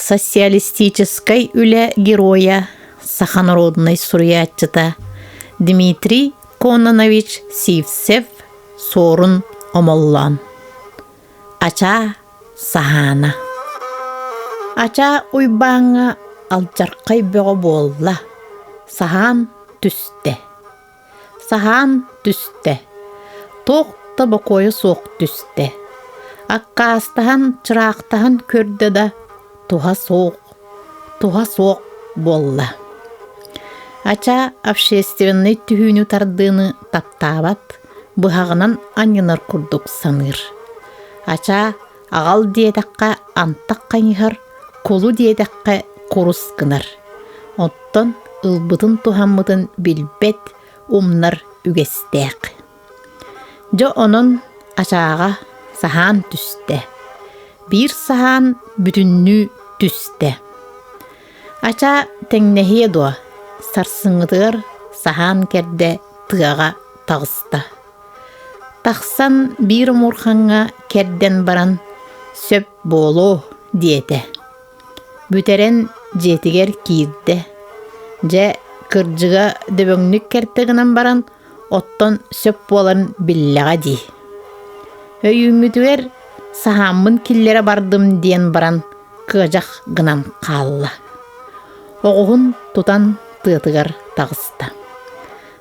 Социалистическай үлэ геройа, саха норуодунай суруйааччыта Дмитрий Кононович Сивцев Суорун Омоллоон Ачаа Саһаана Ачаа Уйбааҥҥа алдьархай бөҕө буолла, саһаан түстэ Саһаан түстэ, туох да бокуойа суох түстэ. Аккаастаһан, чыраахтаһан көрдө да, туһа суох, туһа суох буолла. Ачаа общественнай түһүүнү тардыыны таптаабат, быһаҕынан анньынар курдук саныыр. Ачаа аҕал диэтэххэ антах хайыһар, кулу диэтэххэ курус гынар. Оттон ылбытын туһаммытын билбэт, умнар үгэстээх. Дьэ онон ачааҕа саһаан түстэ. Биир саһаан бүтүннүү түстэ. Ачаа тэҥнэһиэ дуо, сарсыҥҥытыгар саһаан кэрдэ тыаҕа таҕыста. Тахсан биир омурҕаҥҥа кэрдэн баран «Сөп буолуо» диэтэ. Бүтэрэн дьиэтигэр киирдэ. Дьэ, кырдьыга дөбөҥнүк кэртэ гынан баран, оттон сөп буоларын биллэҕэ дии. Өйүүҥҥүтүгэр саһааммын киллэрэ бардым диэн баран кыадьах гынан хаалла. Оҕуһун тутан тыатыгар таҕыста.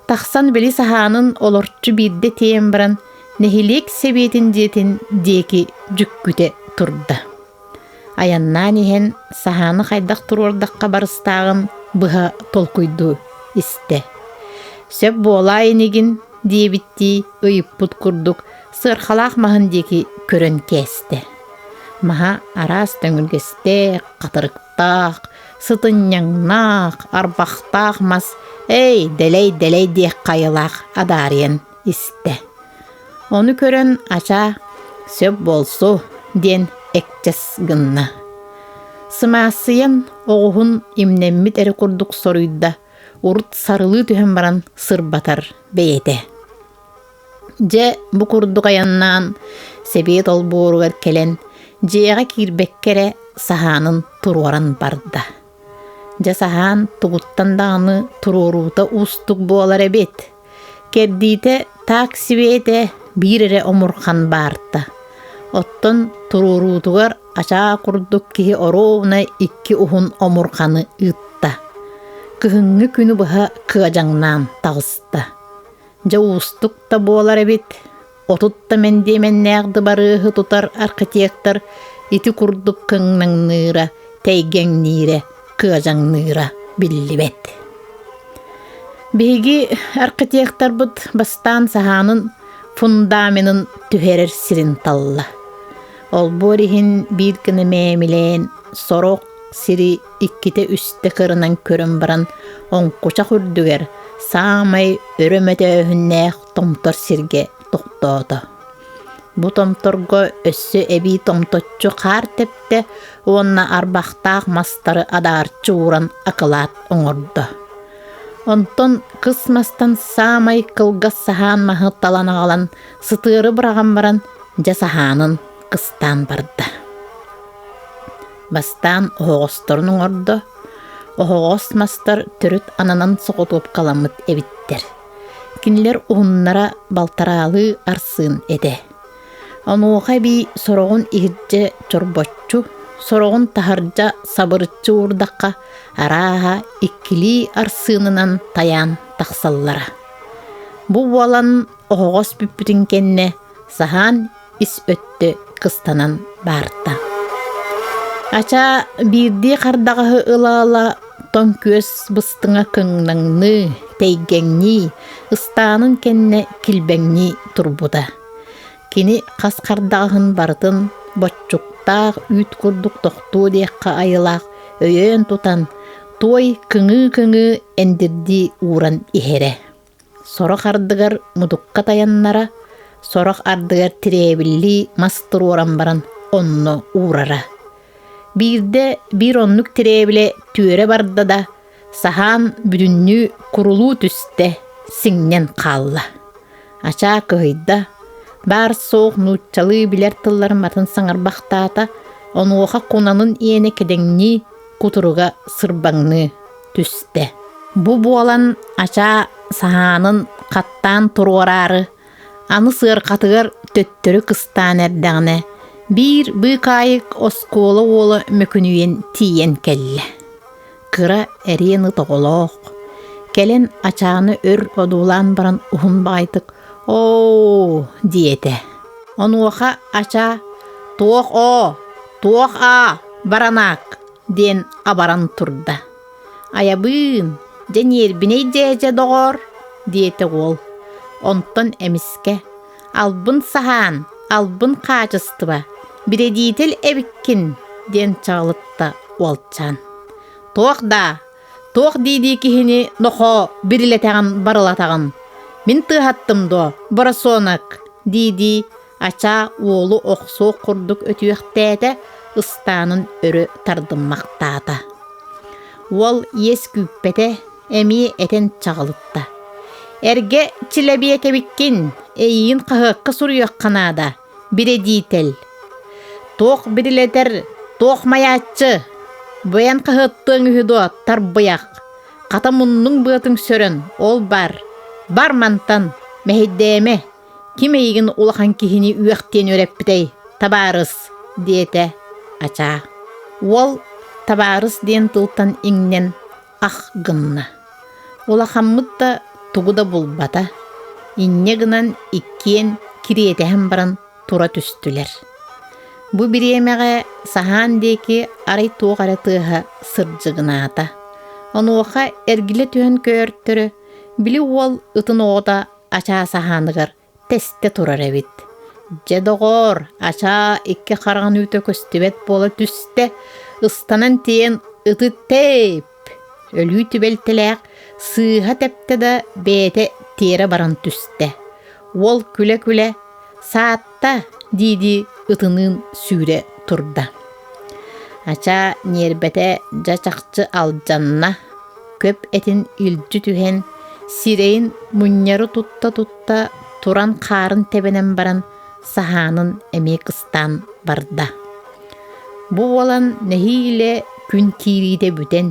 Тахсан били саһаанын олорчу биирдэ тиэйэн баран нэһилиэк сэбиэтин дьиэтин диэки дьүккүтэ турда. Айаннаан иһэн саһааны хайдах туруордахха барыстааҕын быһа толкуйдуу истэ. Сөп буолаа инигин диэбиттии ыйыппыт курдук сыархалаах маһын диэки көрөн кээстэ. Маһа араас төҥүргэстээх, хатырыктаах, сытынньаҥнаах, арбахтаах мас «Эй, дэлэй-дэлэй» диэх хайалаах адаарыйан истэ. Ону көрөн Ачаа «Сөп буолсу» диэн экчэс гынна. Сымаассыйан оҕуһун имнэммит эрэ курдук соруйда, урут сарылыы түһэн баран сырбатар бэйэтэ. Дьэ, бу курдук айаннаан, сэбиэт олбуоругар кэлэн, дьиэҕэ киирбэккэ эрэ саһаанын туруоран барда. Дьэ саһаан тугуттан даҕаны туруоруута уустук буолар эбит. Кэрдиитэ таак сибиэтэ биир эрэ омурхан баарта. Оттон туруоруутугар ачаа курдук киһи оруобуна икки уһун омурханы ыытта. Кыһыҥҥы күнү быһа кыадьаҥнаан таҕыста. Дьэ уустук да буолар эбит. 30 да мэндиэмэннээх дыбарыаһы тутар архитектор ити курдук кыҥнаҥныыра, тэйгэҥниирэ, кыадьаҥныыра биллибэт. Биһиги архитекторбыт бастаан саһаанын фундаменын түһэрэр сирин талла. Олбуор иһин биир гына мээмилээн, сорох сири иккитэ-үстэ кырынан көрөн баран, оҥкучах үрдүгэр саамай өрө мөтөөһүннээх томтор сиргэ тохтоото. Бу томторго өссө эбии томточчу хаар тэптэ уонна арбахтаах мастары адаарчы ууран акылаат оҥордо. Онтон кыс мастан саамай кылгас саһаан маһы талан аҕалан сытыары быраҕан баран дьэ саһаанын кыстаан барда. Бастаан оһоҕосторун оҥордо, оһоҕос мастар төрүт ананан соҕотуопкаламмыт эбиттэр. Кинилэр уһуннара балтараалыы арсыын этэ. Онуоха эбии сороҕун иһирдьэ чорбоччу, сороҕун таһырдьа сабырыччы уурдахха, арааһа иккилии арсыынынан тайаан тахсаллара. Бу буолан оһоҕос бүппүтүн кэннэ саһаан ис өттө кыстанан баарта. Ачаа биирдии хардаҕаһы ыла-ыла тоҥ күөс быстыҥа кыҥнаҥныы, тэйгэҥнии, ыстаанын кэннэ килбэҥнии турбута. Кини хас хардаҕаһын барытын боччуктаах үүт курдук тохтуо диэххэ айылаах өйөөн тутан, туой кыҥыы-кыҥыы эндирдии ууран иһэрэ. Сорох ардыгар мутукка тайаннара, сорох ардыгар тирээбиллии мас туруоран баран онно уурара. Биирдэ биир оннук тирээбилэ түөрэ барда да, саһаан бүтүннүү курулуу түстэ, сиҥнэн хаалла. Ачаа кыһыйда, баар-суох нууччалыы билэр тылларын атын саҥарбахтаата, Онуоха кунанын иэнэ кэдэҥнии, кутуруга сырбаҥныы түстэ. Бу буолан ачаа саһаанын хаттаан туруораары, аны сыарҕатыгар төттөрү кыстаан эрдэҕинэ, биир быыкаайык оскуола уола мөкүнүйэн тиийэн кэллэ. Кыра эриэн ыт оҕолоох, кэлэн ачааны өр одуулаан баран уһун баҕайытык «Оо» диэтэ. Онуоха ачаа «Туох оо, туох аа, баранаак» диэн абаран турда. «Айабыын, дьэ ньиэрбинэй дьээдьэ доҕоор» диэтэ уол. Онтон эмискэ «Албын саһаан, албын хаачыстыба, бирэдиитэл эбиккин» диэн чаҕылытта уолчаан. «Туох даа, туох дии-дии киһини нохоо бирилэтэҕин барылатаҕын? Мин тыаһаттым дуо, боросуонак?» дии-дии ачаа уолу охсуох курдук өтүөхтээтэ, ыстаанын өрө тардыммахтаата. Уол иэс күүппэтэ, эмиэ этэн чаҕылытта. «Эргэ чилэбиэкэбиккин, эйиигин хаһыакка суруйуохха наада, бирэдиитэл. Туох бирилэтэр, туох майааччы? Бэйэн хаһыаттыаҥ үһү дуо, тарбыйах? Хата муннуҥ быатын сөрөн, ол бар. Бар мантан, мэһэйдээмэ, Ким эйигин улахан киһини үөхтиэн үөрэппитэй, табаарыс? диэтэ Ачаа. Уол табаарыс диэн тылтан иҥнэн ах гынна. Улахаммыт да тугу да булбата. Инньэ гынан иккиэн кириэтэһэн баран тура түстүлэр. Бу бириэмэҕэ саһаан диэки арай туох эрэ тыаһа сырдьыгынаата. Онуоха эргилэ түһэн көөртөрө, били уол ытын оҕото ачаа саһааныгар тэстэ турар эбит. Дьэ, доҕоор, ачаа икки хараҕын үүтэ көстүбэт буола түстэ, ыстанан тиийэн ыты тэйп! Өлүү түбэлтэлээх сыыһа тэптэ да бэйэтэ тиэрэ баран түстэ. Уол күлэ-күлэ «Саатта!» дии-дии ытыныын сүүрэ турда. Ачаа ньиэрбэтэ дьэ чахчы алдьанна, көп этин илдьи түһэн, сирэйин мунньары тутта-тутта туран хаарын тэбэнэн баран саһаанын эмиэ кыстаан барда. Бу буолан нэһиилэ күн киириитэ бүтэн,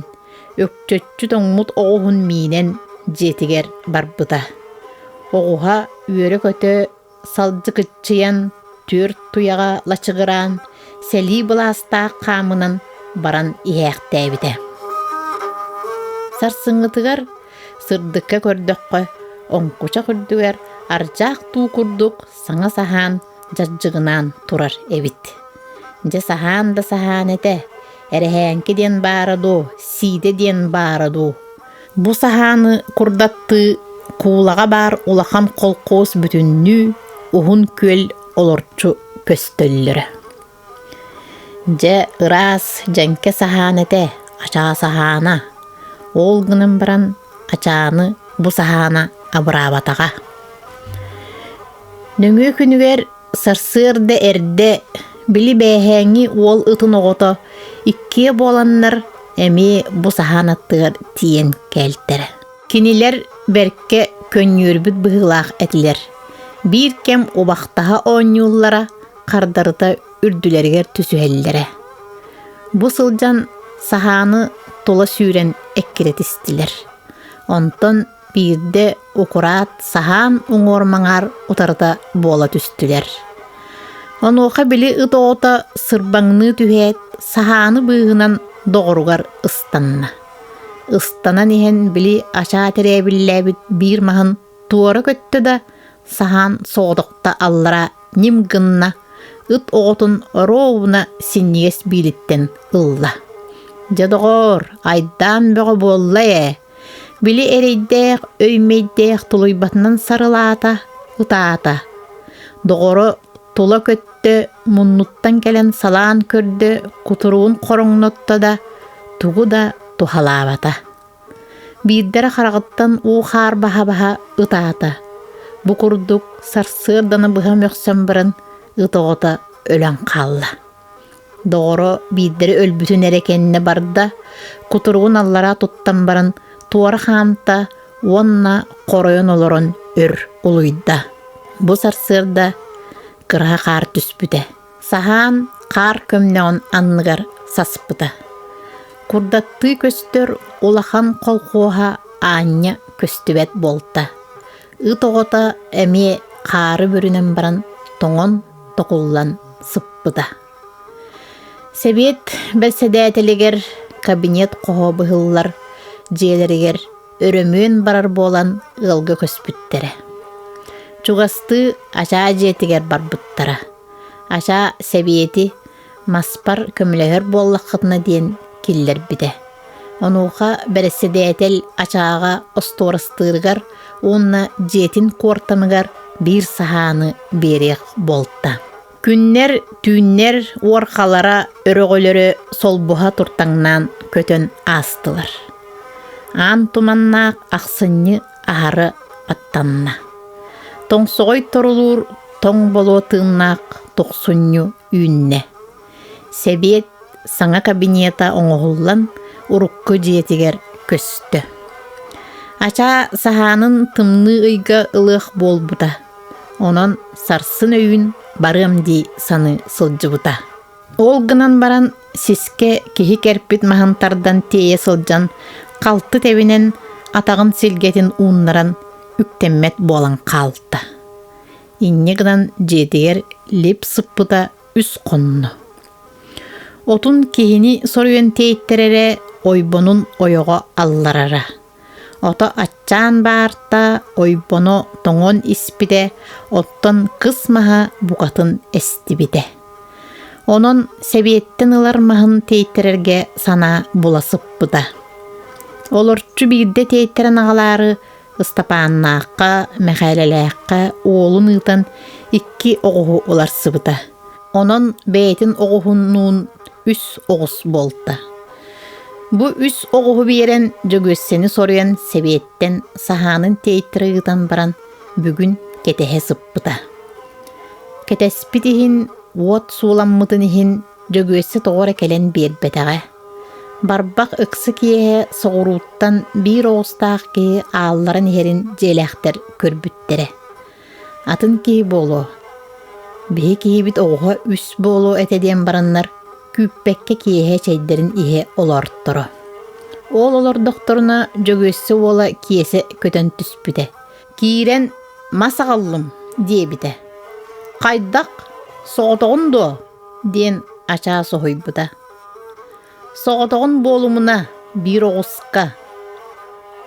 өкчөччү тоҥмут оҕуһун миинэн дьиэтигэр барбыта. Оҕуһа үөрэ-көтө салдьыкыччыйан, түөрт туйаҕа лачыгыраан, сэлии былаастаах хаамынан баран иһээхтээбитэ. Сарсыҥҥытыгар сырдыкка көрдөххө, оҥкучах үрдүгэр ардьаах туу курдук саҥа саһаан дьардьыгынаан турар эбит. Дьэ саһаан да саһаан этэ, эрэһээҥки диэн баара дуу, сиидэ диэн баара дуу. Бу саһааны курдаттыы куулаҕа баар улахан холкуос бүтүннүү Уһун Күөл олорчу көстөллөрө. Дьэ, ыраас, дьэҥкэ саһаан этэ, ачаа саһаана. Ол гынан баран ачааны бу саһаана абыраабатаҕа. Нөҥүө күнүгэр Сарсыарда эрдэ били бээһээҥҥи уол ытын оҕото иккиэ буоланнар эмиэ бу саһаан аттыгар тиийэн кэлтэрэ. Кинилэр бэркэ көнньүөрбүт быһыылаах этилэр. Биир кэм убахтаһа оонньууллара, хардарыта үрдүлэригэр түсүһэллэрэ. Бу сылдьан саһааны тула сүүрэн эккирэтистилэр. Онтон Биирдэ укураат саһаан уҥуор-маҥаар утарыта буола түстүлэр. Онуоха били ыт оҕото сырбаҥныы түһээт, саһааны быыһынан доҕоругар ыстанна. Ыстанан иһэн били ачаа тирээбиллээбит биир маһын туора көттө да, саһаан соҕотохто аллара ньим гынна, ыт оҕотун оруобуна синньигэс биилиттэн ылла. Дьэ доҕоор, айдаан бөҕө буолла ээ Били эрэйдээх, өймөйдөөх тулуйбатынан сарылаата, ытаата. Доҕоро тула көттө, муннуттан кэлэн салаан көрдө, кутуругун хороҥнотто да, тугу да туһалаабата. Биирдэрэ хараҕыттан уу-хаар баһа-баһа ытаата. Бу курдук сарсыарданы быһа мөхсөн баран ыт оҕото өлөн хаалла. Доҕоро биирдэрэ өлбүтүн эрэ кэннэ барда, кутуругун аллараа туттан баран туора хаамта уонна хоройон олорон өр улуйда. Бу сарсыарда кыраһа хаар түспүтэ. Саһаан хаар көмнөҕүн анныгар саспыта. Курдаттыы көстөр улахан колхуоһа аанньа көстүбэт буолта. Ыт оҕото эмиэ хаары бүрүнэн баран тоҥон токуллан сыппыта. Сэбиэт бэрэссэдээтэлигэр кабинет хоһо быһыллар дьиэлэригэр өрөмүөн барар буолан ыалга көспүттэрэ. Чугастыы Ачаа дьиэтигэр барбыттара. Ачаа сэбиэти маспар көмөлөһөр буоллаххытына диэн киллэрбитэ. Онуоха бэрэссэдээтэл Ачааҕа остуорастыырыгар уонна дьиэтин куортамыгар биир саһааны биэриэх буолта. Күннэр, түүннэр уорхалара, өрөҕөлөрө солбуһа туртаҥнаан көтөн аастылар. Аан туманнаах ахсынньы аһары аттанна. Тоҥсоҕой торулуур тоҥ болуо тыыннаах тохсунньу үүннэ. Сэбиэт саҥа кабинета оҥоһуллан урукку дьиэтигэр көстө. Ачаа саһаанын тымныы ыйга ылыах буолбута. Онон сарсын өйүүн барыам дии саныы сылдьыбыта. Ол гынан баран сискэ киһи кэрпит маһын тардан тиэйэ сылдьан халты тэбинэн атаҕын силгэтин ууннаран үктэммэт буолан хаалта. Инньэ гынан дьиэтигэр лип сыппыта үс хонно. Отун киһини соруйан тиэйтэрэрэ, ойбонун ойоҕо алларара. Ото аччаан баарта, ойбоно тоҥон испитэ, оттон кыс маһа букатын эстибитэ. Онон сэбиэттэн ылар маһын тиэйтэрэргэ санаа була сыппыта. Олорчу биирдэ тиэйтэрэн аҕалаары Ыстапааннаахха, Мэхээлэлээххэ уолун ыытан икки оҕуһу уларсыбыта. Онон бэйэтин оҕуһуннуун үс оҕус буолта. Бу үс оҕуһу биэрэн Дьөгүөссэни соруйан сэбиэттэн саһаанын тиэйтэрэ ыытан баран бүгүн кэтэһэ сыппыта. Кэтэспит иһин, уот сууламмытын иһин Дьөгүөссэ тоҕо эрэ кэлэн биэрбэтэҕэ. Барбах ыкса киэһэ соҕурууттан биир оҕустаах киһи аалларан иһэрин дьиэлээхтэр көрбүттэрэ. Атын киһи буолуо, биһи киһибит оҕуһа үс буолуо этэ диэн бараннар күүппэккэ киэһэ чэйдэрин иһэ олорторо. Ол олордохторуна Дьөгүөссэ уола Киэсэ көтөн түспүтэ. Киирэн мас аҕаллым диэбитэ. Хайдах? Соҕотоҕун дуо? диэн ачаа соһуйбута. Соҕотоҕун буолумуна, биир оҕуска.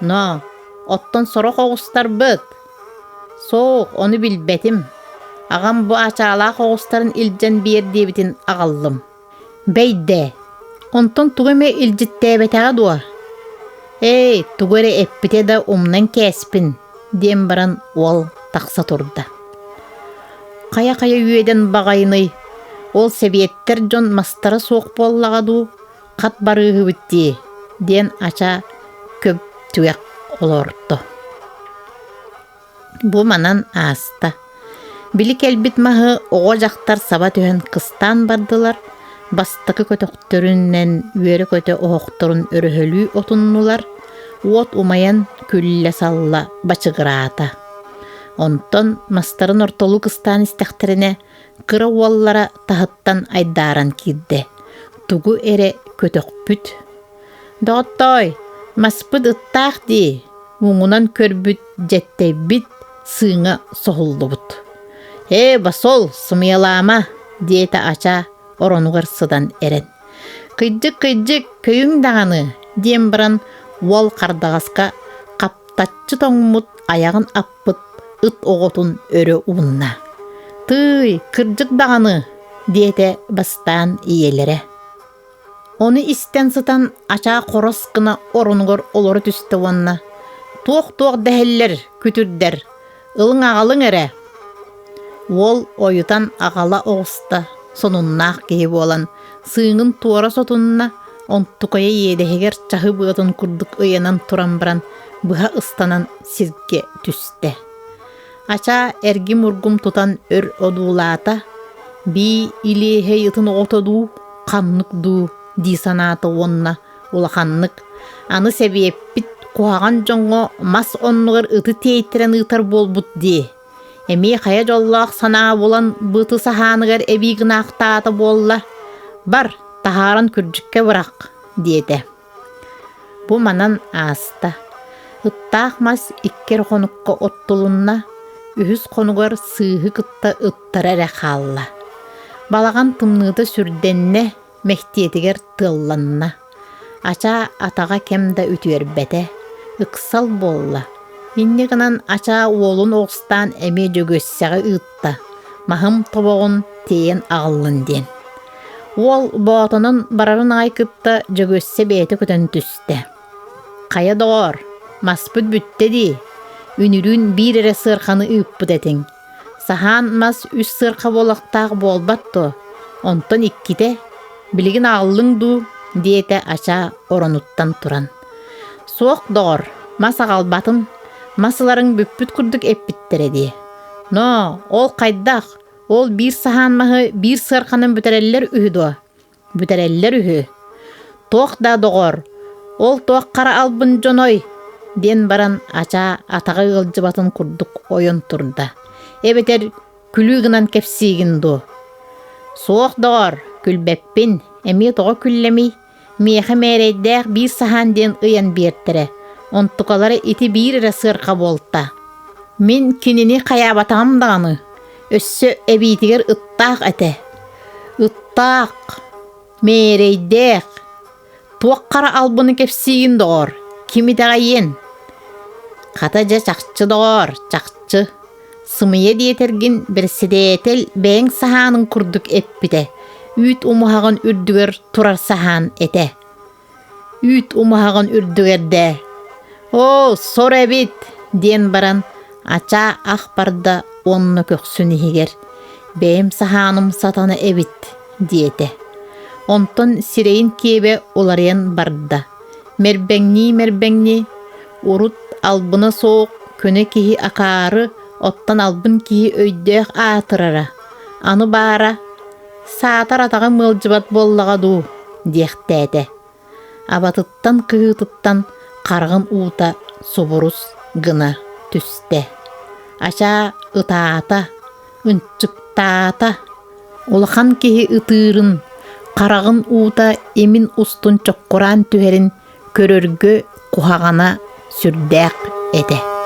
Но, оттон сорох оҕустарбыт. Суох, ону билбэтим. Аҕам бу ачаалаах оҕустарын илдьэн биэр диэбитин аҕаллым. Бэйдэ, онтон тугу эмэ илдьиттээбэтэҕэ дуо? Эй, тугу эрэ эппитэ да умнан кээспин, диэн баран уол тахса турда. Хайа-хайа үөдэн баҕайыный, ол сэбиэттэр дьон мастара суох буоллаҕа дуу, хат барыыһыбыт дии, диэн ача көп түгэх олорто. Бу манан ааста. Били кэлбит маһы оҕо-дьахтар саба түһэн кыстаан бардылар, бастакы көтөхтөрүнэн үөрэ-көтө оһохторун өрөһөлүү отуннулар, уот умайан күллэ-салла бачыгыраата. Онтон мастарын ортолуу кыстаан истэхтэринэ, кыра уоллара таһыттан айдааран киирдэ, тугу эрэ көтөхпүт. «Доҕоттоой, маспыт ыттаах дии, муҥунан көрбүт, дьэттэйбит, сыыҥа соһуллубут». «Ээ, басол, сымыйалаама!» диэтэ Ачаа оронугар сытан эрэн. «Кыйдьык-кыйдьык, көйүҥ даҕаны!» диэн баран уол хардаҕаска хаптаччы тоҥмут айаҕын аппыт ыт оҕотун өрө уунна. «Тыый, кырдьык даҕаны!» диэтэ бастаан ийэлэрэ. Ону истэн сытан ачаа хорос гына оронугар олоро түстэ уонна «Туох-туох дэһэллэр, күтүрдэр, ылыҥ аҕалыҥ эрэ!» Уол ойутан аҕала оҕуста, сонуннаах киһи буолан, сыыҥын туора сотунна, онтукайа иэдэһигэр чаһы быатын курдук ыйанан туран баран, быһа ыстанан сиргэ түстэ. Ачаа эргим-ургум тутан өр одуулаата, бии илиэһэй ытын оҕото дуу, ханнык дуу дии санаата уонна улаханнык аны сэбиэппит куһаҕан дьоҥҥо мас оннугар ыты тиэйтэрэн ыытар буолбут дии. Эмиэ хайа дьоллоох санаа булан быты саһааныгар эбии гынаахтаата буолла. Бар, таһааран күрдьүккэ бырах, диэтэ. Бу манан ааста. Ыттаах мас икки эрэ хонукка оттулунна, үһүс хонугар сыыһы кытта ыттара эрэ хаалла. Балаҕан тымныыта сүрдэннэ, мэктиэтигэр тыалланна. Ачаа атаҕа кэм да үтүөрбэтэ, ыксал буолла. Инньэ гынан Ачаа уолун оҕустаан эмиэ Дьөгүөссэҕэ ыытта, маһым тобоҕун тиэйэн аҕаллын диэн. Уол боотонон барарын аҕай кытта Дьөгүөссэ бэйэтэ көтөн түстэ. «Хайа доҕоор, маспыт бүттэ дии, үнүрүүн биир эрэ сыарханы ыыппыт этиҥ. Саһаан мас үс сыарха буолуохтаах буолбат дуо? Онтон иккитэ, билигин аҕаллыҥ дуу?» диэтэ Ачаа оронуттан туран. «Суох, доҕор, мас аҕалбатым, мас ыларыҥ бүппүт курдук эппиттэрэ дии. Ноо, ол хайдах? Ол биир саһаан маһы биир сыарханан бүтэрэллэр үһү дуо? Бүтэрэллэр үһү. Туох да доҕор, ол туох хара албын дьоной? диэн баран Ачаа атаҕа ыалдьыбатын курдук ойон турда. Эбэтэр күлүү гынан кэпсиигин дуо? Суох доҕор, күлбэппин, эмиэ тоҕо күллэмий? Миэхэ мээрэйдээх биир саһаан диэн ыйан биэртэрэ, онтукалара ити биир эрэ сыарҕа буолта. Мин кинини хайаабатаҕым даҕаны, өссө эбиитигэр ыттаах этэ. Ыттаах, мээрэйдээх, туох хара албыны кэпсиигин доҕоор, ким итэҕэйиэн? Хата дьэ чахчы доҕоор, чахчы. Сымыйа диэтэргин бэрэссэдээтэл бэйэҥ саһааныҥ курдук эппитэ, үүт умуһаҕын үрдүгэр турар саһаан этэ. Үүт умуһаҕын үрдүгэр дээ. Оо, сор эбит! диэн баран ачаа ах барда уонна көхсүн иһигэр бэйэм саһааным сатана эбит диэтэ. Онтон сирэйин киэбэ уларыйан барда. Мэрбэҥнии-мэрбэҥнии, урут албына суох көнө киһи акаары, оттон албын киһи өйдөөх аатырара, аны баара, саатар атаҕым ыалдьыбат буоллаҕа дуу диэхтээтэ. Абатыттан-кыһыытыттан хараҕын уута субурус гына түстэ. Ачаа ытаата, ынчыктаата. Улахан киһи ытыырын, хараҕын уута имин устун чоккураан түһэрин көрөргө куһаҕана сүрдээх этэ.